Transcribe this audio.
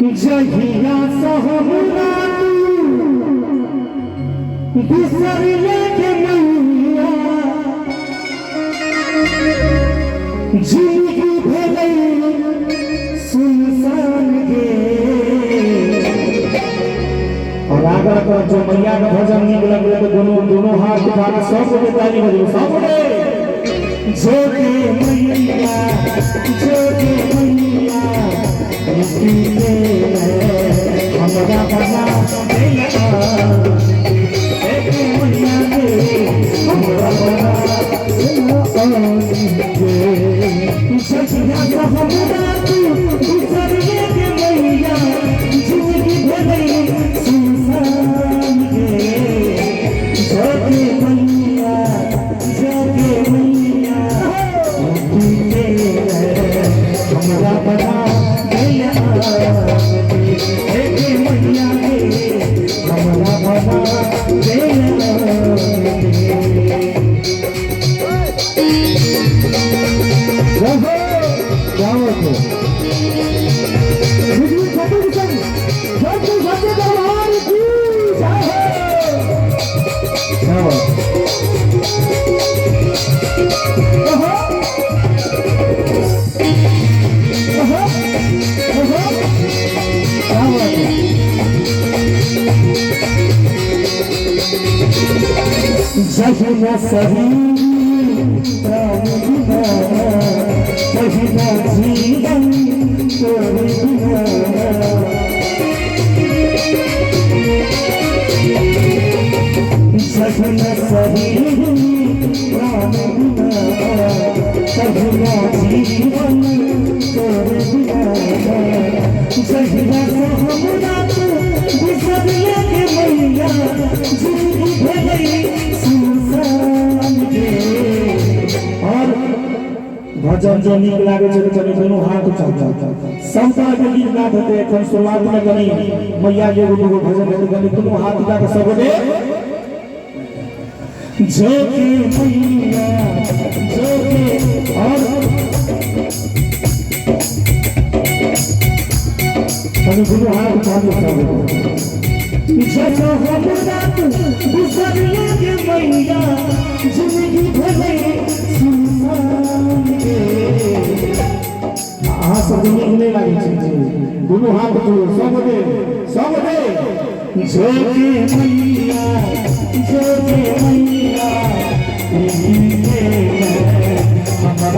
जहिया से हमरा तू बिसरले के मैया जिंदगी भेलै सुनसान गे। और अगर अगर जो मैया के भजन नीक लगले तो दोनों दोनों हाथ उठा के सब गोटे ताली बजबू सब गोटे। जोगे मैया जोगे मैया मिट्टी के हमरा बना देला एक मैया के हमरा बना देला। हमरा तू बिसरले के मैया जिंदगी भेलै सुनसान गे। जोगे मैया जोगे मैया मिट्टी के हमरा बना देला एक मैया के हमरा बना देला। जय हो, क्या बात है। बिजली छोटू किशन जय सच्चे दरबार की जय हो। क्या बात है। ओहो, ओहो, ओहो, क्या बात है। जहिना सही प्राण बिना तहिना जीवन तोरे बिना। जहिना सही प्राण बिना तहिना जीवन तोरे बिना। जहिना से हमरा तू बिसरले के मैया जिंदगी भेलै सुनसान गे। और भजन जो नीक लागै छै तऽ कनि दुनू हाथ उठा सब तरह के गीत नाद हेतै। एखन शुरुआत में कनि मैया के एगो दूगो भजन हेतै, कनि दुनू हाथ उठा के सब गोटे जोगे मैया जोगे। और कनि दुनू हाथ उठा दियौ सब गोटे। जब हमरा तू बिसरले के मैया जिंदगी भेलै सुनसान गे। अहाँ सबके नीक नहि लागै छै दुनू हाथ उठू सब गोटे सब गोटे। जोगे मैया जोगे मैया हमरा